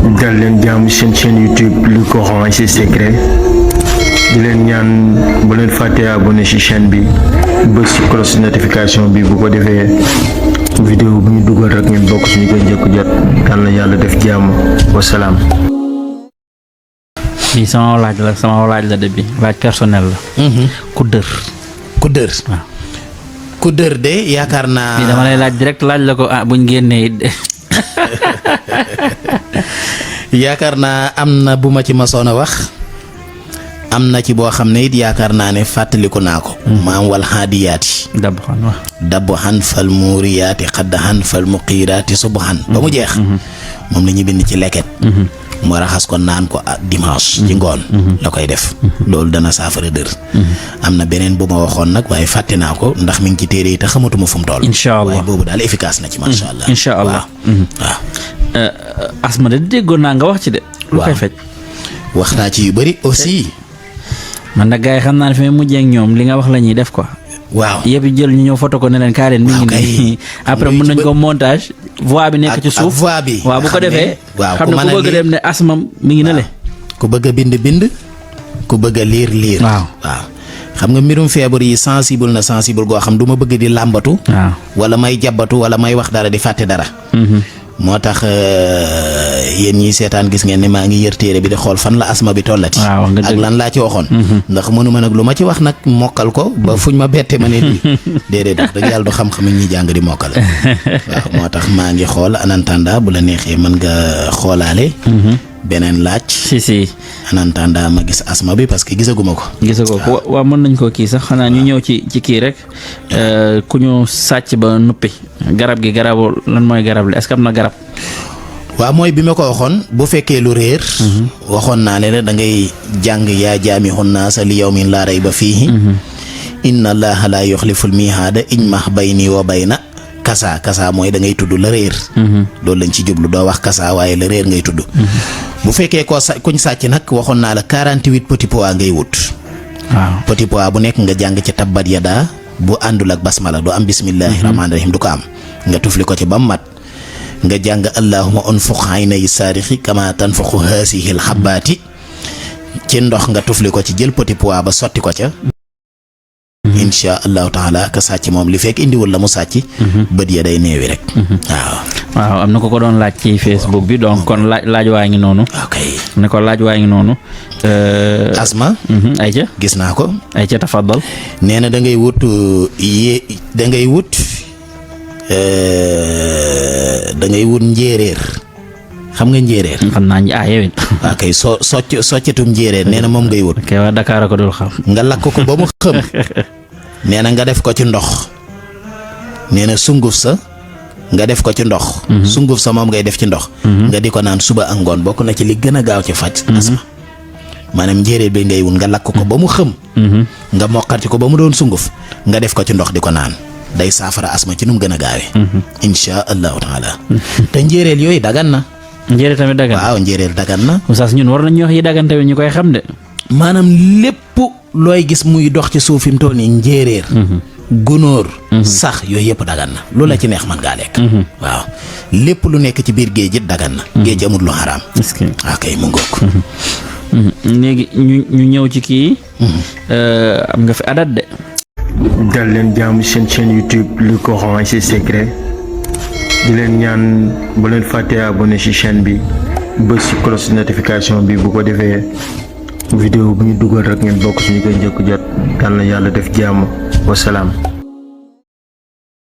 dal leen jàmm seen chaîne YouTube Le Coran et ses secrets di leen ñaan bu leen fàtte abonné ci chaîne bi bës ci cloche notification bi bu ko defee vidéo bu ñu dugal rek ngeen bokk suñu koy njëkk jot yal na yàlla def jàmm wasalaam. bi sama laaj la de bi laaj personnel la. ku dër waaw. ku dër de yaakaar naa. fii dama lay laaj direct laaj la ko buñ génnee it. yaakaar naa am na bu ma ci masoon a wax am na ci boo xam ne it yaakaar naa ne fàttaliku naa ko. maam wal haadiyaati. dabbu xan fal muuriyaati xadda xan fal muqiiraati subhan ba mu jeex. moom la ñu bind ci leket. mu raxas ko naan ko dimanche ci ngoon la koy def loolu dana saafara dër. am na beneen bu ma waxoon nag waaye fàtte naa ko ndax mi ngi ci téere yi te xamatuma fu mu toll. incha allah waaye boobu daal efficace na ci macha allah. incha allah waaw. asma de déggoon naa nga wax ci de. lu koy faj. wax naa ci yu bëri aussi. man nag gars yi xam naa ne fi may mujjee ak ñoom li nga wax la ñuy def quoi. waaw yëpp jël ñu ñëw photo ko ne leen kaa leen mi ngi nii après mën nañ ko montage voix bi nekk ci suuf voix bi waaw bu ko defee waaw xam ne ku bëgg dem ne asma mi ngi na le ku bëgg a bind ku bëgg a liir waaw xam nga mbirum feebar yi sensible goo xam du ma bëgg di làmbatu wala may jàbbatu wala may wax dara di fàtte dara moo tax yéen ñi seetaan gis ngeen ne maa ngi yër téere bi di xool fan la asma bi tollati ak lan laa ci waxoon ndax mënuma nag lu ma ci wax nag mokkal ko ba fuñ ma bette ma ne lii déedéet wax dëgg yàlla du xam-xam ñi jàng di mokkal waaw moo tax maa ngi xool anantanda bu la neexee mën nga xoolaale beneen laaj si anantanda ma gis asma bi parce que gisaguma ko waaw mën nañ koo kii sax xanaa ñu ñëw ci kii rek ku ñu sàcc ba nuppi garab gi garabu lan mooy garab li est-ce que am na garab. waaw mooy bi ma ko waxoon bu fekkee lu réer waxoon naa ne da ngay jàng yaa jaamihun naasa li yawmin laa rayba fiihi inna allaha laa yuxliful miihaada ijmah bayni wa bayna kasa mooy da ngay tudd la réer loolu lañ ci jublu doo wax kasa waaye la réer ngay tudd bu fekkee kuñ sàcc nag waxoon naa la 48 petit pois ngay wut waaw petit pois bu nekk nga jàng ci tabbat yadaa bu àndul ak basmala du am bismillahi rahmaani rahim du ko am nga tufli ko ci ba mu mat nga jàng allahuma unfuq aynay saarixi kama tanfuqu haasihil xabbaati ci ndox nga tufli ko ci jël petit pois ba sotti ko ca insha allahu taala ka sàcc moom li fekk indiwul la mu sàcc bët ya day neewi rek waaw am na ko doon laaj ci Facebook bi donc kon laaj waa ngi noonu ne ko laaj waa ngi noonu asma ayca gis naa ko ayca tafaddal nee na da ngay wut njéeréer xam nga njéeréer xam naa yow it waaw kay soccetum njéeréer nee na moom ngay wut kay waa Dakar ko dul xam nga lakk ko ba mu xëm nee na nga def ko ci ndox nee na sunguf sa nga def ko ci ndox sunguf sa moom ngay def ci ndox nga di ko naan suba ak ngoon bokk na ci li gën a gaaw ci faj asma maanaam njéeréer bi ngay wut nga lakk ko ba mu xëm nga moqati ko ba mu doon sunguf nga def ko ci ndox di ko naan day saafara asma ci nu mu gën a gaawee insha allahu taala te njéeréer yooyu dagan na njéeréer tamit dagan waaw njéeréer dagan na oustaz ñun war nañu wax yi dagan tamit ñu koy xam de maanaam lépp looy gis muy dox ci suuf fi mu toll nii njéeréer gunóor sax yooyu yëpp dagan na lu la ci neex mën ngaa lekk waaw lépp lu nekk ci biir géej it dagan na géej amul lu xaraam waaw kay mu ngoog léegi ñu ñëw ci kii am nga fi adat de dal leen jàmm seen chaîne YouTube Le Coran et ses secrets di leen ñaan bu leen fàtte abonné ci chaîne bi bës ci cloche notification bi bu ko defee vidéo bu ñu dugal rek ngeen bokk suñu koy njëkk jot yal na yàlla def jàmm wasalaam.